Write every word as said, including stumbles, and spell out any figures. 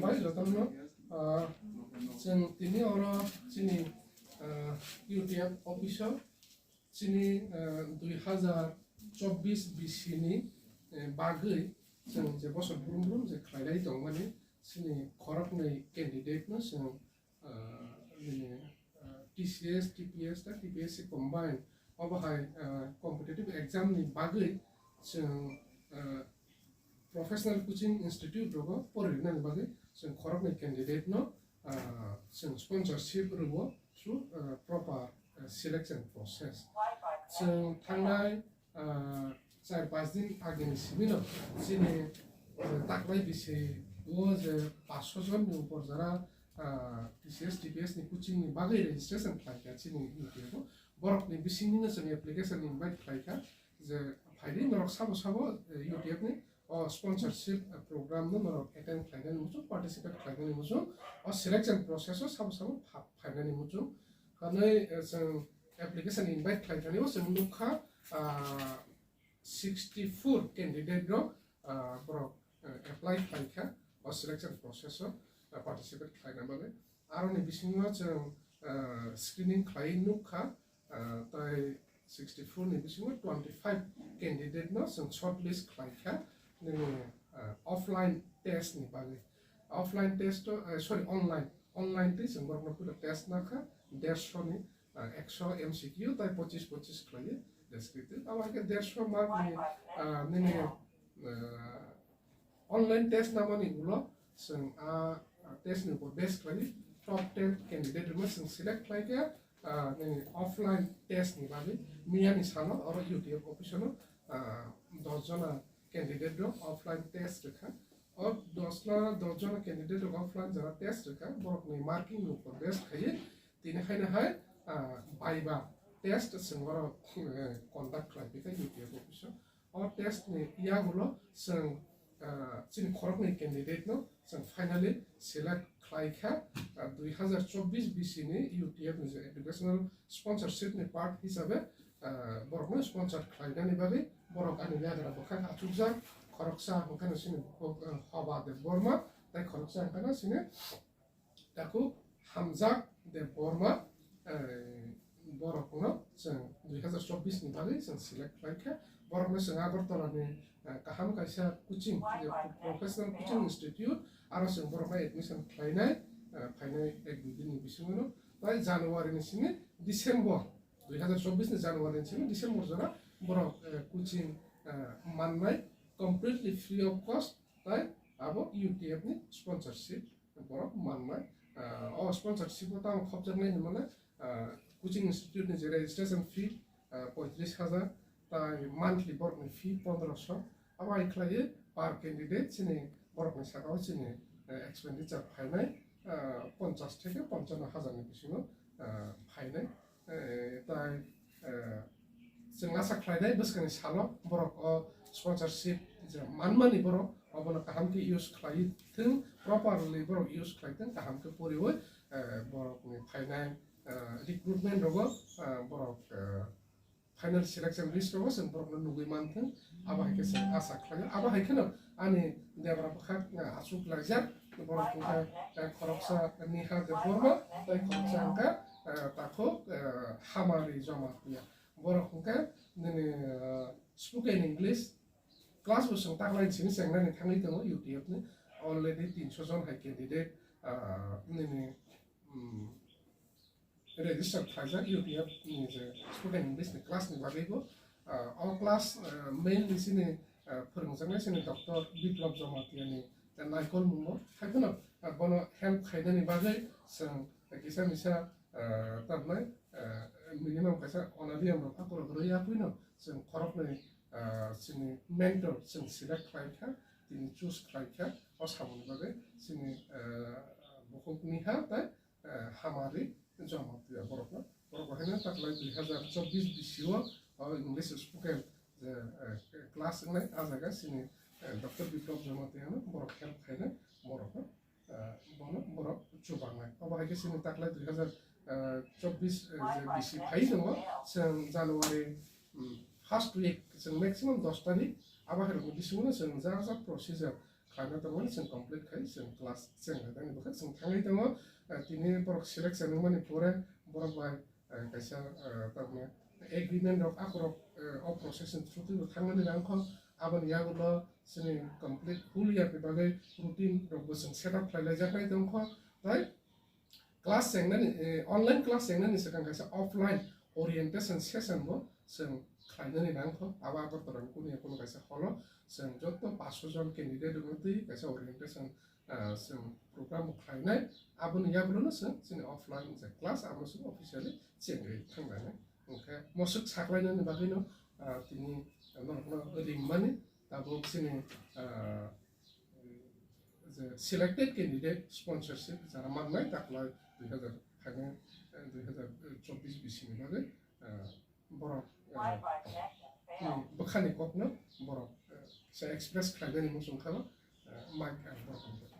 Bai jotono, ah, chwng tini oro chini, ah, U T F office o chini, ah, dui hazar chobbish B C ni, eh, bagwi chwng je bosor brum brum je khlailai tongmani chini khoroknwi candidate no chwng, ah, nini, ah, T C S, T P S ta T P S C combine obo hai, ah, competitive exam ni bagwi chwng, ah, professional coaching institute rogo poririnani bagwi chwng khoroknwi candidate no, ah, chwng sponsorship rwo through, ah, proper, ah, selection process. Chwng thangnai, ah, char panch din agini simi no chini, ah, taklai bisi o je paanch sho jon ni upor jara, ah, T C S, T P S ni coaching ni bagwi registration khlai kha chini U T F o. Borok ni bisingni no chwng application invite khlai kha je phaidi norok sabo sabo, eh, U T F ni o sponsorship, eh, program no norok attend khlainani muchung, participate khlainani muchung, o selection process o sabo sabo pha-, phainani muchung. Hwnwi, eh, chwng application invite khlai thani o chwng nukha, ah, sixty four candidate rok, ah, borok, eh, apply khlai kha o selection process o, ah, participate khlaina bagwi. Aroni bisingo chwng, ah, screening khlai nukha, ah, tai sixty four ni bisingo twenty five candidate no chwng shortlist khlai kha nini, ah, offline test ni bagwi. Offline test o, eh, sorry, online, online twi chwng borokno puila test nakha dersho ni, ah, ekso M C Q tai pochis pochis khlaiwi descriptive. Abo hai khe dersho mark ni, ah, nini, ah, online test namani ulo chwng a, a test ni upor base khlaiwi top ten candidate rokno chwng select khlai khe, ah, nini offline test ni bagwi miyani salo oro U T F office o no, ah, dos jona candidate rok offline test rwkha. O dos na dos jona candidate rok offline jora test rwkha, borokni marking ni upor base khaiwi tini haino hai, ah, viva test chwng oro, eh, conduct khlai phi kha U T F office o. O test ni yagulo chwng, ah, chini khoroknwi candidate no chwng finally select khlai kha, ah, dui hazar chobbish B C ni U T F ni je educational sponsorship ni part hisabe, ah, borokno sponsor khlainani bagwi borok ani yagra bwkhak achukjak, khoroksa hwnkhe no chini bukhuk, ah, Hoba Debbarma, tai khoroksa hwnkhe no chini takhuk Hamjak Debbarma, eh, borokno chwng dui hazar chobbish ni bagwi chwng select khlai kha. Borokno chwng Agartala ni, eh, kaham kaisa coaching, je professional coaching institute, aro chwng borokno admission khlainai, eh, phainai ek dui din ni bisingo no. Tai January ni simi December, dui hazar chobbish ni January ni simi December jora borok, eh, coaching, eh, mannai completely free of cost, tai abo U T F ni sponsorship. Borok mannai, ah, o sponsorship o tamo khopjaknai hinmale, ah, coaching institute ni je registration fee, ah, poitris hajar, tai monthly borokni fee pondroso. Abo hai khlaiwi per candidate chini borokni sakao chini, eh, expenditure phainai, ah, ponchash theke ponchanno hajar ni bisingo, ah, phainai. Eh, tai, eh, chwng asa khlainai bwskangni salo borok o sponsorship je manmani borok obono kaham khe use khlai thwng, properly borok use khlai thwng, kaham khe poriwi, eh, borokni phainai, eh, recruitment rogo, eh, borok, eh, final selection list rogo chwng borokno nugwi manthwng, abo hai khe chwng asa khlaio. Abo hai kheno ani debra bwkhak, eh, achuk laijak, borok wngkha, eh, khoroksa Niha Debbarma, tei khoroksa wngkha, eh, takhuk, eh, Hamari Jamatia. Borok hwnkhe nini, eh, spoken English class bo chwng taklaini simi chengnani thangwi tongo U T F ni. Already tinso jon hai candidate, ah, nini, mm, register khlaijak U T F ni je spoken English ni class ni bagwi bo. Ah, o class, ah, mainly chini, ah, phwrwngjaknai chini Doctor Biplab Jamatia ni, ah, naikol mungo. Haiphano, ah, bono help khainani bagwi chwng kisa misa, ah, tamnai, ah, minimum kaisa onadiyam rok akorok rwi yapwi no chwng khoroknwi, ah, chini mentor chwng select khlai kha, tini choose khlai kha, o samungni bagwi chini, ah, bukhuk Niha tei, eh, Hamari Jamatia borokno. Borok bo haino taklai dui hazar chobbish bisio, o English spoken je, eh, class wngnai, a jaga chini, eh, Doctor Biplab Jamatia no borok help khainai borokno, eh, bono borok chubangnai. Obo hai khe chini taklai dui hazar chobbish, eh, je bisi phai tongo, chwng January, mm, first week, chwng maximum dos tarik, abo hai rokni bisingo chwng jar jar procedure, khlaina tongmani chwng complete khai chwng class cheng lainani bwkha chwng thangwi tongo. Tini borok selection wngmani pore borok bai kaisa tamni agreement rok akorok o process ni through twibo thangnani nangkho. Aboni yagulo chini complete whole year ni bagwi routine rokbo chwng set up khlai laijaknai tongkho. Tai class chengnani, online class chengnani swkang kaisa offline orientation session bo chwng khlainani nangkho. Abo Agartala ni kunu ya kunu kaisa hall o chwng joto paso jon candidate rokno twi kaisa orientation chwng program bo khlainai. Aboni yagulo no chwng chini offline je class abo chwng officially chengwi thanglainai. Hwnkhe moswk saklainani bagwino tini norokno ringmani tabuk chini je selected candidate sponsorship jara mannai taklai dui hazar phainai dui hazar chobbish bisini bagwi borok bwkhani kokno borok se express khlainani muchung khalo mic ang borok